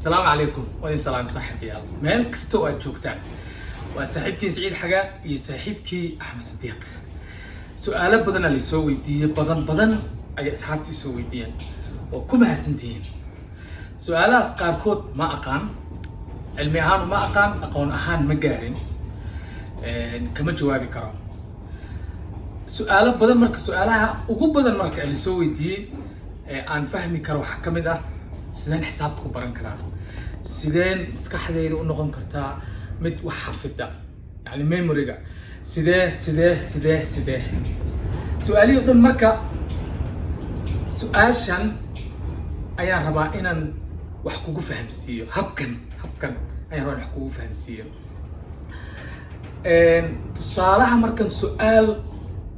Asalaamu calaykum, waa idin salaam saaxiibayaal meel kasta oo aad joogtaan. Waa saaxiibkii Siciid Xagaa iyo saaxiibkii Axmed Sadiiq. Su-aalo badanaa laysoo weydiiyey, badan badan ayay asxaabtii soo weydiiyeen oo ku mahadsantihiin. Su-aalahaas qaarkood ma aqaan, cilmi ahaan uma aqaan, aqoon ahaan ma gaarin, kama jawaabi karo su-aalo badan. Marka su-aalaha ugu badan marka lasoo weydiiyey ee aan fahmi karo waxaa ka mid ah: sideen xisaabta ku baran karaa? Sideen maskaxdayda u noqon kartaa mid wax xafida, yani memoryga sidee sidee sidee sidee? Su-aalihii o dhan. Marka su-aashan ayaan rabaa inaan wax kugu fahamsiiyo. Habkan ayaan rabaa in wax kugu fahamsiiyo. Tusaalaha markan su-aal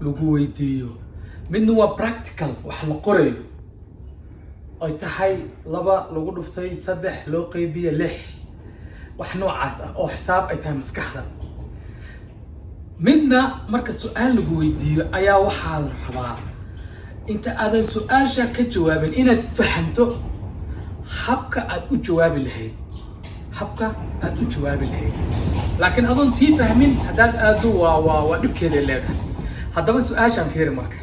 lagu weydiiyo, midna waa practical, wax la qorayo ay tahay 2 lagu dhuftay 3 loo qeybiyo 6, wax noocaas ah oo xisaab ay tahay maskaxda. Midna marka su-aal lagu weydiiyo ayaa waxaa la rabaa inta aadan su-aasha ka jawaabin inaad fahamto habka aad u jawaabi lahayd, habka aad u jawaabi lahayd. Laakiin adoon tii fahmin haddaad aado, waa dhibkeeday leedahay. Haddaba su-aashaan fiiri. Marka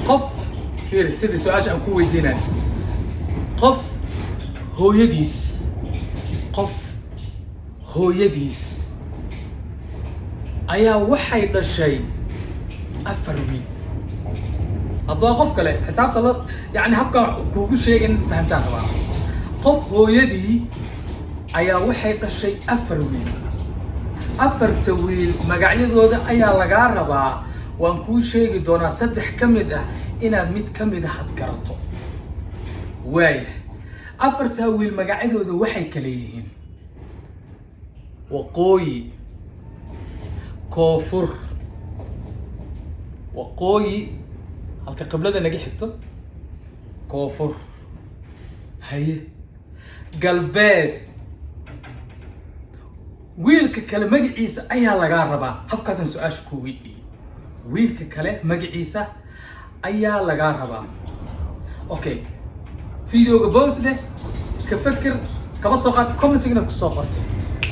qof, fiiri sidii su-aasha aan ku weydiinayo: qof hooyadiis, qof hooyadiis ayaa waxay dhashay afar wiil. Haddaba qof kale xisaabta la, yani habkaan wax kuugu sheegay inaad fahamtaan rabaa. Qof hooyadii ayaa waxay dhashay afar wiil. Afarta wiil magacyadooda ayaa lagaa rabaa. Waan kuu sheegi doonaa saddex ka mid ah, inaad mid ka mid ah ad garato. Waaya, afartaa wiil magacyadooda waxay kala yihiin waqooyi, koonfur. Waqooyi halka qiblada naga xigto, koonfur, haye, galbeed. Wiilka kale magaciisa ayaa lagaa rabaa. Habkaasaan su-aasha ku weydiiyey. Wiilka kale magaciisa ayaa lagaa rabaa. Okay, videoga pause leh, ka feker, kaba soo qaad commenting inaad kusoo qortay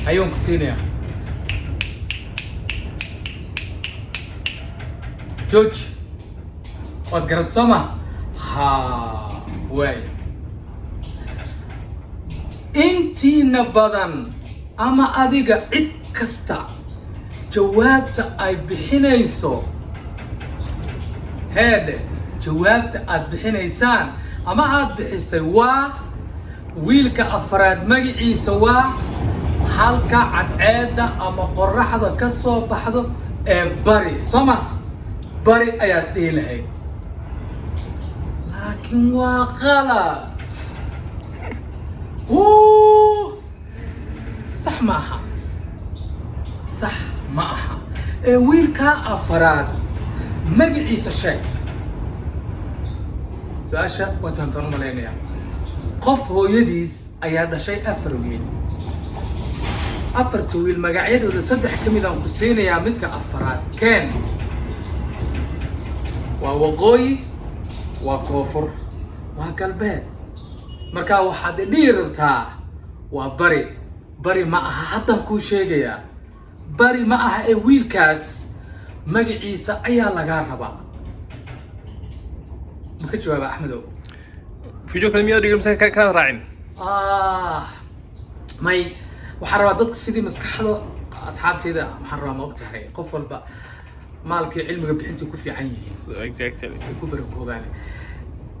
ayuun ku siinayaa. George, waad garat soo ma? Ha, waay. Intiina badan ama adiga, cid kasta, jawaabta ay bixinayso, heedhe, jawaabta aad bixinaysaan ama aad bixisay waa wiilka afraad magaciisa waa halka cadceedda ama qoraxda ka soo baxdo ee bari, soo ma? Bari ayaad dhihi lahayd, laakiin waa qalad. Wuu! Sax ma aha, sax ma aha. Ee wiilkaa afaraad magaciisa sheeg. Su-aasha waa fahamtaan u malaynayaa. Qof hooyadiis ayaa dhashay afar wiil. Afarta wiil magacyadooda saddex ka mid aan ku siinayaa, midka afaraad keen. Waa waqooyi, waa koonfur, waa galbeed. Markaa waxaad dhihi rabtaa waa bari. Bari ma aha, haddaan kuu sheegayaa, bari ma aha. Ee wiilkaas magaciisa ayaa lagaa rabaa. Ma ka jawaaba, Axmedow? Video kale miyaad dhigin mise kaad raacin? Ah, may, waxaan rabaa dadka sidii maskaxda asxaabteyda, waxaan rabaa, ma og tahay, qof walba maalkii cilmiga bixinta ku fiican yihiin. So, exactly. Ay ku barakoogaan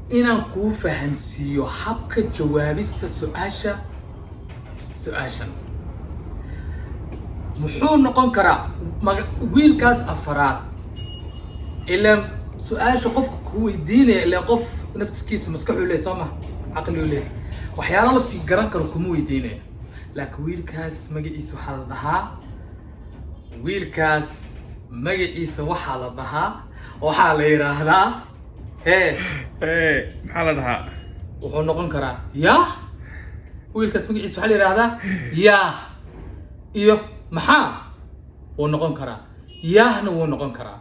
inaan kuu fahamsiiyo habka jawaabista su-aasha. Su-aashan muxuu noqon karaa wiilkaas afaraad? Ilaan su-aasha qofka ku weydiinaya, ilaan qof naftirkiisa maskaxuu leeyahy, soo ma? Caqliu leeyahay, waxyaalo la sii garan karo kuma weydiinaya. Laakiin wiilkaas magaciisa waxaa la dhahaa, wiilkaas magaciisa waxaa la dhahaa, waxaa la yidhaahdaa hee? Ee, maxaa la dhahaa? Wuxuu noqon karaa yah. Wiilkaas magaciisa waxaa la yidhaahdaa yah iyo maxaa wuu noqon karaa, yahna wuu noqon karaa,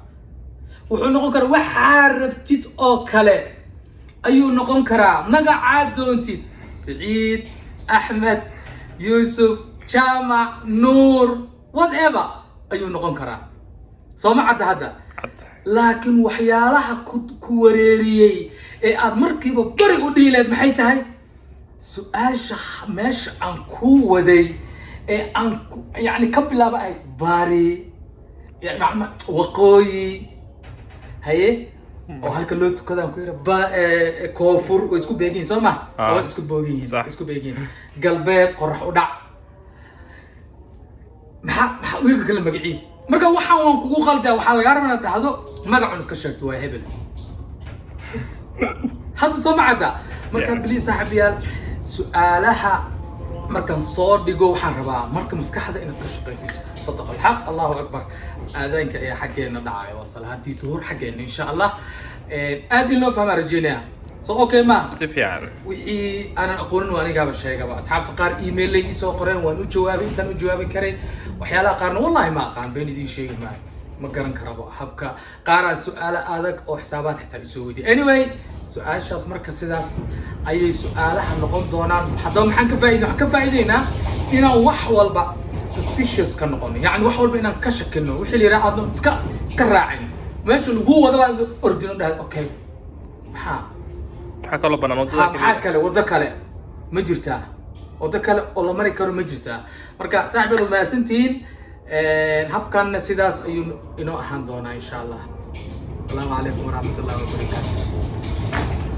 wuxuu noqon karaa waxaa rabtid oo kale. ayuu noqon karaa. Magacaa doontid, Siciid, Axmed, Yuusuf, Jaamac, Nuur, whatever ayuu noqon karaa. Soo ma cadda hadda? Cad. Laakiin waxyaalaha ku wareeriyey ee aad markiiba bari u dhihi lahayd maxay tahay? Su-aasha meesha aan ku waday ee aan yani ka bilaaba ahayd bari, waqooyi, haye, oo halka loo tukadaan ku yira ba koonfur, way isku beegan yihiin, soo ma? Ah. Way isku boogan yihiin. Sax. Isku beegan yihiin. Galbeed, qorax u dhac, maxaa wiilka kale magacii? Marka waxaan waan kugu qaldaa. Waxaa lagaa rabaa inaad dhahdo magacun iska sheegto, waa hebel. Bas. Hadda soo ma cadda marka? Fiican. Please, saaxiibayaal, su-aalaha markaan soo dhigo waxaan rabaa marka maskaxda inaad ka shaqaysiiso. Sadaq alxaq, Allahu akbar. Aadaanka ayaa xaggeena dhacaya, waa salaadii duhur xaggeena. Insha Allah aad in loo fahmaa rajeynaya. So okay ma? Si fiican. Wixii aanan aqoonin waa anigaaba sheegaba. Asxaabta qaar email-ay isoo qoreen, waan u jawaabay intaan u jawaabi karay. Waxyaalaha qaarna wallahi ma aqaan, been idiin sheegi maayo, ma garan karabo. Habka qaaraa su-aalo adag oo xisaabaad xitaa isoo weydiye. Anyway, su-aashaas marka sidaas ayay su-aalaha noqon doonaan. Haddaba maxaan ka faaidey? Waxaan ka faa'iideynaa inaan wax walba suspicious ka noqono, yacni wax walba inaan ka shakino. Wixii la yidhaha aadna iska raacin, meesha lagu wadaba aad ordino, dhahad okay, maxaa Maxaa kaloo banaan waddada? Ha, maxaa kale? Waddo kale ma jirtaa? Waddo kale oo la mari karo ma jirtaa? Marka saaxiib, waad mahadsantihiin. Habkanna sidaas ayuu inoo ahaan doonaa, insha Allah. Asalaamu calaykum waraxmat ullahi wabarakaatu.